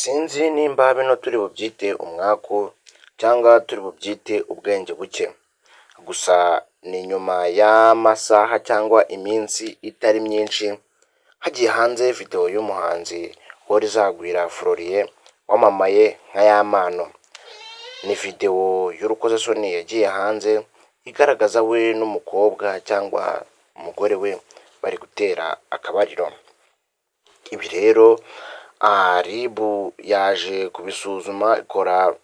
Sinzi nimba bino turi bubyite umwaku cyangwa turi bubyite ubwenge buke, gusa ni nyuma y'amasaha cyangwa iminsi itari myinshi hagiye hanze video y'umuhanzi Uworizagwira Florien wamamaye nka Yampano. Ni video y'urukozasoni yagiye hanze igaragaza we n'umukobwa cyangwa umugore we bari gutera akabariro. Ibi rero RIB yaje kubisuzuma ikora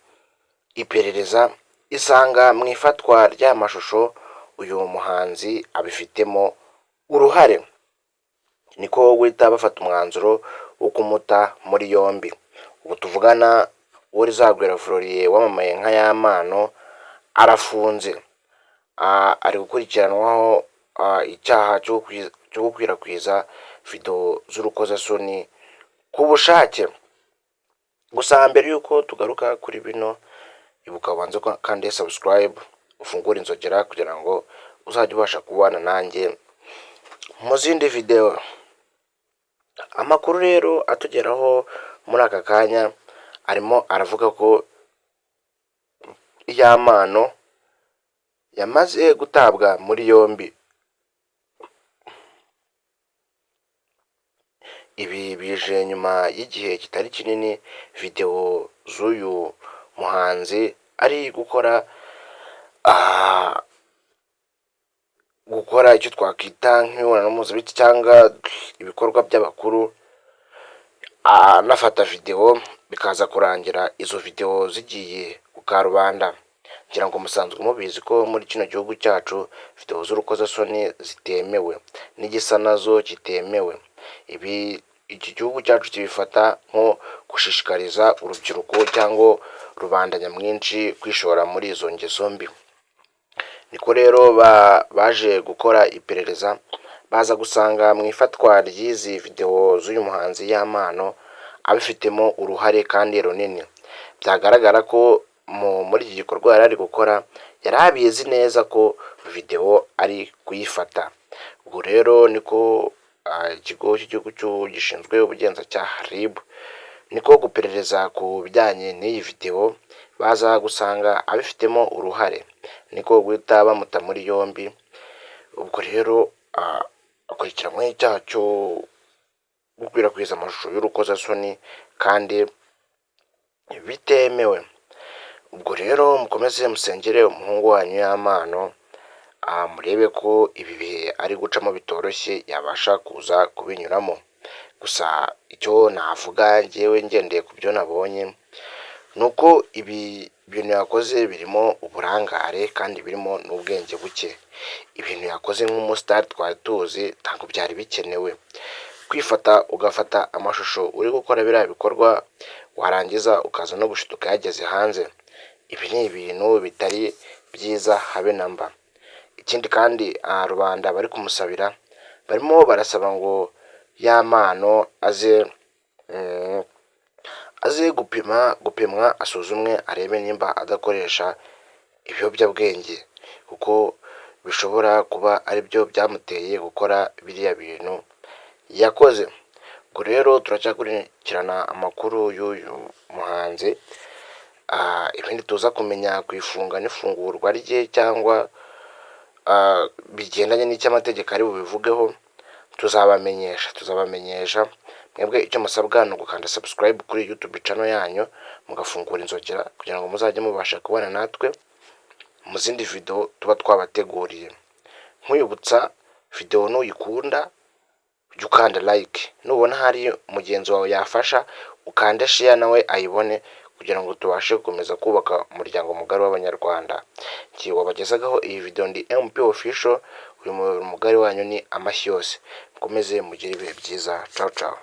iperereza isanga mu ifatwa ry'aya mashusho uyu muhanzi abifitemo uruhare, niko guhita bafata umwanzuro wo kumuta muri yombi. Ubu tuvugana Uworizagwira Florien wamamaye nka Yampano arafunze, ari gukurikiranwaho icyaha cyo gukwirakwiza video z'urukozasoni ku bushake. Gusa mbere y'uko tugaruka kuri bino, ibuka ubanze kandi subscribe, ufungure inzogera kugira ngo uzajye ubasha kubana nanjye mu zindi video. Amakuru rero atugeraho muri aka kanya arimo aravuga ko Yampano yamaze gutabwa muri yombi. Ibi bije nyuma y'igihe kitari kinini video z'uyu muhanzi ari gukora icyo twakwita nk'imibonano mpuzabitsina cyangwa ibikorwa by'abakuru, anafata video bikaza kurangira izo video zigiye ku karubanda. Ngira ngo musanzwe mubizi ko muri kino gihugu cyacu video z'urukozasoni zitemewe n'igisa nazo kitemewe. Ibi iki gihugu cyacu kibifata nko gushishikariza urubyiruko cyangwa rubanda nyamwinshi kwishora muri izo ngeso mbi. Niko rero baje gukora iperereza baza gusanga mu ifatwa ry'izi video z'uyu muhanzi Yampano abifitemo uruhare kandi runini. Byagaragara ko muri iki gikorwa yari ari gukora yari abizi neza ko video ari kuyifata. Ubwo rero niko ikigo cy'igihugu gishinzwe ubugenzacyaha RIB niko guperereza ku bijyanye n'iyi video, baza gusanga abifitemo uruhare, niko guhita bamuta muri yombi. Ubwo rero akurikiranyweho icyaha cyo gukwirakwiza amashusho y'urukozasoni kandi bitemewe. Ubwo rero mukomeze musengere umuhungu wanyu Yampano, murebe ko ibi bihe ari gucamo bitoroshye yabasha kuza kubinyuramo. Gusa icyo navuga njyewe ngendeye ku byo nabonye ni uko ibi bintu yakoze birimo uburangare kandi birimo n'ubwenge buke. Ibintu yakoze nk'umusitari twari tuzi ntabwo byari bikenewe. Kwifata ugafata amashusho uri gukora biriya bikorwa warangiza ukaza no gushiduka yageze hanze, ibi ni ibintu bitari byiza habe na mba. Ikindi kandi rubanda bari kumusabira barimo barasaba ngo Yampano aze gupimwa asuzumwe arebe nimba adakoresha ibiyobyabwenge, kuko bishobora kuba aribyo byamuteye gukora biriya bintu yakoze. Ubwo rero turacyakurikirana amakuru y'uyu muhanzi, ibindi tuza kumenya ku ifunga n'ifungurwa rye cyangwa bigendanye n'icyo amategeko ari bubivugeho tuzabamenyesha. Mwebwe icyo musabwa ni ugukanda subscribe kuri YouTube channel yanyu, mugafungura inzogera kugira ngo muzajye mubasha kubana natwe mu zindi video tuba twabateguriye. Nkwibutsa video nuyikunda ujye ukanda like, nubona hari mugenzi wawe yafasha ukande share nawe ayibone kugira ngo tubashe gukomeza kubaka umuryango mugari w'Abanyarwanda. Njye wabagezagaho iyi video ndi MP Official, uyu muyoboro mugari wanyu ni amashyi yose. Mukomeze mugire ibihe byiza, ciao ciao.